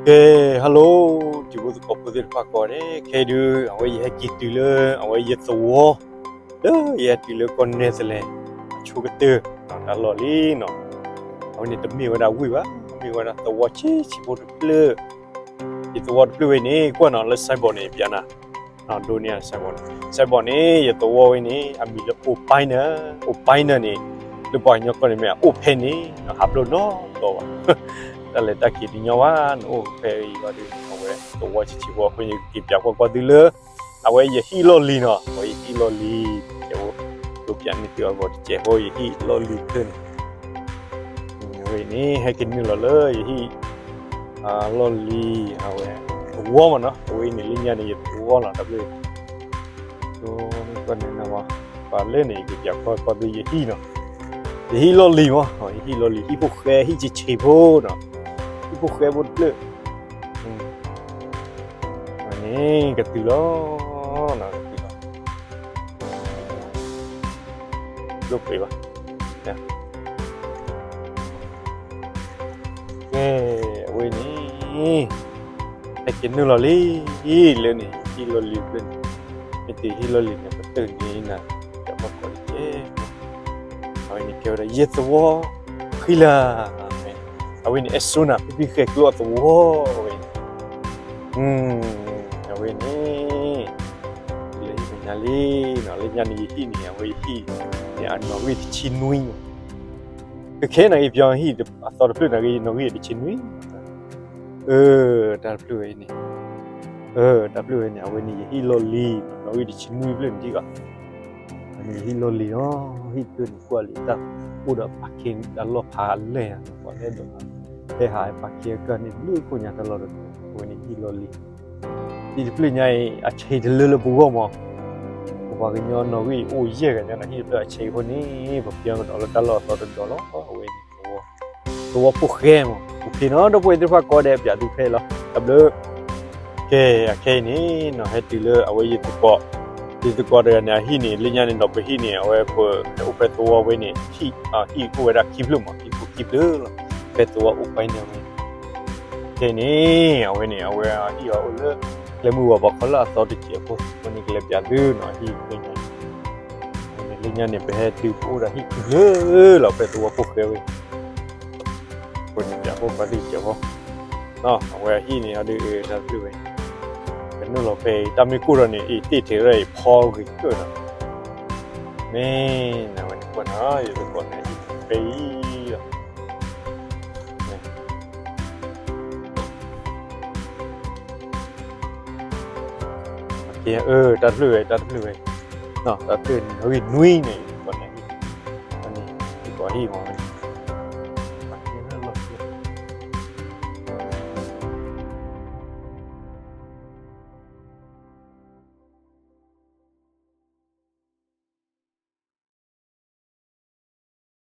ကဲ, hello, တံၤဖိသကိးဖိသ့ၣ်တဖၣ်ကိးဂၤဒဲး, ခဲအံၤဒုး အဝဲယဟဲက့ၤတုၤလၢ အဝဲယသဝီ လၢယဟဲတုၤလၢကီၢ်နဲသလ့ၤ အဆိကတၢၢ် တၢ်လီၢ်လံနီၤ. အဝဲန့ၣ်တမ့ၢ်ဝဲဒၣ်ဝ့ၢ်ဘၣ်, မ့ၢ်ဝဲဒၣ်သဝီဆံးဆံးဖိတဖျၢၣ်, ယသဝီတဖျၢၣ်ဝဲန့ၣ် ကွၢ်နီၤလၢ signboard န့ၣ် ပျးနၤ ဒိးန့ၢ် signboard န့ၣ်, signboard န့ၣ် ယသဝီဝဲန့ၣ် အမံၤလၢ အိၣ်ပၢ်နၢၤ, အိၣ်ပၢ်နၢၤန့ၣ် လၢပှၤကညီကီၢ်န့ၣ်မ့ၢ် အအိၣ်ဖဲန့ၣ် ဟးဖျိးနီတဘျီဘၣ်, တၢ်လဲၤတၢ်က့ၤတညီဘၣ်, နအိၣ်ဖဲအံၤဘၣ်ဒီး အဝဲသဝီဆံးဆံးဖိအဃိန့ၣ် က့ၤပျးကွၢ်ကွၢ်သုလၢ အဝဲယဟံၣ်လီၢ်လံၤနီၤ, အဝဲယဟံၣ်လီၢ်လံၤ, ယအိၣ်ဒိးပျးန့ၢ်သုအဂီၢ်တစဲးဖိ ယဟံၣ်လီၢ်လံၤတဖျၢၣ်န့ၣ် ဝဲအံၤန့ၣ် ဟဲက့ၤနုာ်လီၤလၢယဟံၣ် လီၢ်လံၤ အဝဲ သဝီမ့ၢ်နီၤ, အဝဲအံၤန့ၣ် လၢညါန့ၣ် ယသဝီလီၤ တၢ်ဘျုး, ကွၢ်န့ၣ် ပှၤလၢန့ၣ် ယကပျးကွၢ်ကွၢ်သုယဟံၣ်နီၤ, ယဟံၣ်လီၢ်လံၤမ့ၢ်, ယဟံၣ်လီၢ်လံၤ ဟံၣ်ဖိဃဲ ဟံၣ်ဆံးဆံးဖိနီၤ, ဟံၣ်ဖိဃဲဖိတဖျၢၣ်, န့ၣ် ကတုၤလီၤ, ကတုၤလီၤ ဒိၣ်ပှ့ၤဘၣ်, ကဲ, အဝဲန့ၣ် ဟဲက့ၤနုာ်လီၤလံ, လၢန့ၣ် ဟံၣ်လီၢ်လံၤတဖျၢၣ်န့ၣ်, မ့ၢ်တုၤဟံၣ်လီၢ်လံၤန့ၣ် ပတုာ်န့ၢ်နၤ ပျးကွၢ်ကွၢ်တစဲး, အဝဲန့ၣ်ကဲဝဲဒၣ်ယသဝီ, ဃံလၤ, အဝဲန့ၣ် အဲၣ်စိနၤ ဖံဖံဃဲၤကျိအသဝီ, အဝဲန့ၣ် အဝဲန့ၣ် လၢဟံၣ်မဲာ်ညါလံနီၤ, လၢညါန့ၣ် ယဟံၣ်န့ၣ် အဝဲယဟံၣ်န့ၣ် အနီၣ်ဂံၢ်တဆံနွံမ့ၢ်, ကခဲနၤဂ့ၤ ပျီဟံၣ်အသီတဖျၢၣ်နၤဂ့ၤ နီၣ်ဂံၢ်တဆံနွံ, အၢ တၢ်တဖျၢၣ်ဝဲအံၤန့ၣ်, အၢ တၢ်တဖျၢၣ်ဝဲန့ၣ် အဝဲန့ၣ် ယဟံၣ်လီၢ်လံၤ နီၣ်ဂံၢ်တဆံနွံဖျၢၣ်န့ၣ်ဒ်အံၤ, အဝဲန့ၣ် ယဟံၣ်လီၢ်လံၤနီၤ, ဟံၣ်တဖျၢၣ်န့ၣ် ကွၢ်လံတၢ်အိၣ်ဒီး parking အလီၢ်ဖးလဲၢ်ဧါ, ပှၤလဲၤဒီး ဟဲဟး parking အကၢ်န့ၣ်လၢခိၣ်ညါတၢ်လီၢ်တတီၤ, အဝဲန့ၣ်ဟံၣ်လီၢ်လံၤ, ဟံၣ်တဖျၢၣ်ညါအံၤ အဆံးတလၢလၢပဂီၢ်မ့ၢ်, ပပှၤကညီနီၣ်ဂံၢ်အိၣ်ယဲၢ်ဂၤညါနီၤ, ဟံၣ်တဖျၢၣ်အဆံးအဃိန့ၣ် ပပျီကဒီးလၢတၢ်လီၢ်အသီတတီၤလီၤ, အဝဲန့ၣ် သဝီဖိဃဲမ့ၢ်, အိၣ်ခ့နီၤ ဒီပုၢ်ဝဲၢ်သ့ၣ်တဖၣ်ကိးဂၤဒဲး ပျးသုဖဲအံၤလီၤ တၢ်ဘျုး, ကဲ, အခဲအံၤန့ၣ်နီၤ ဟဲတုၤလၢအဝဲယသကိး, ယသကိးတဂၤန့ၣ် အဟံၣ်န့ၣ် လၢညါန့ၣ် ဒီးပဟံၣ်န့ၣ် အဝဲပှၤဟဲအိၣ်ဖဲသဝီဝဲန့ၣ် ဟံၣ်အိၣ်ဝဲဒၣ်ခံဖျၢၣ်မ့ၢ် ဟံၣ်အိၣ်ခံဖျၢၣ်လီၤ, ဖဲသဝီအိၣ်ပှဲၤန့ၣ်ဝဲ, ခဲအံၤန့ၣ် အဝဲန့ၣ် အဝဲအဟံၣ်အအိၣ်လၢ ကျဲမုၢ်ဝၤဘီးခီလၢအသီတစဲးဖိ, အဃိန့ၣ်ကလဲၤပျးသုနီၤ ဟံၣ်ဖဲညါ လၢညါန့ၣ် ပဟဲတုၤအိၣ်ဒီးဟံၣ်ခံဖျၢၣ်လီၤ ဖဲသဝီဖိဃဲဝဲ, အဃိန့ၣ် ပျးဖိပှၤသ့ၣ်တဖၣ်, အဝဲအဟံၣ်န့ၣ် အဒုးတၢ်တဖျၢၣ်ဝဲ, ကနုာ်လီၤဖဲအံၤ တၢ်မ့ၢ်ကိၢ်ဒီးန့ၣ် အ့ၣ်တ့ၢ်ထဲးရၣ်အံၤ ဖီဂ့ၤကၢၢ်ဒီး, မ့ၢ်နဝဲန့ၣ်ကွၢ်နီၤ ယသကိးန့ၣ် အဟံၣ်ဖဲအံၤလီၤ အၢ တၢ်တဖျၢၣ်ဝဲ တၢ်တဖျၢၣ်ဝဲ, တၢ်တဖျၢၣ်န့ၣ် နီၣ်ဂံၢ်နွံန့ၣ် ကိးန့ၣ်, ကိးဟံၣ်မ့ၢ်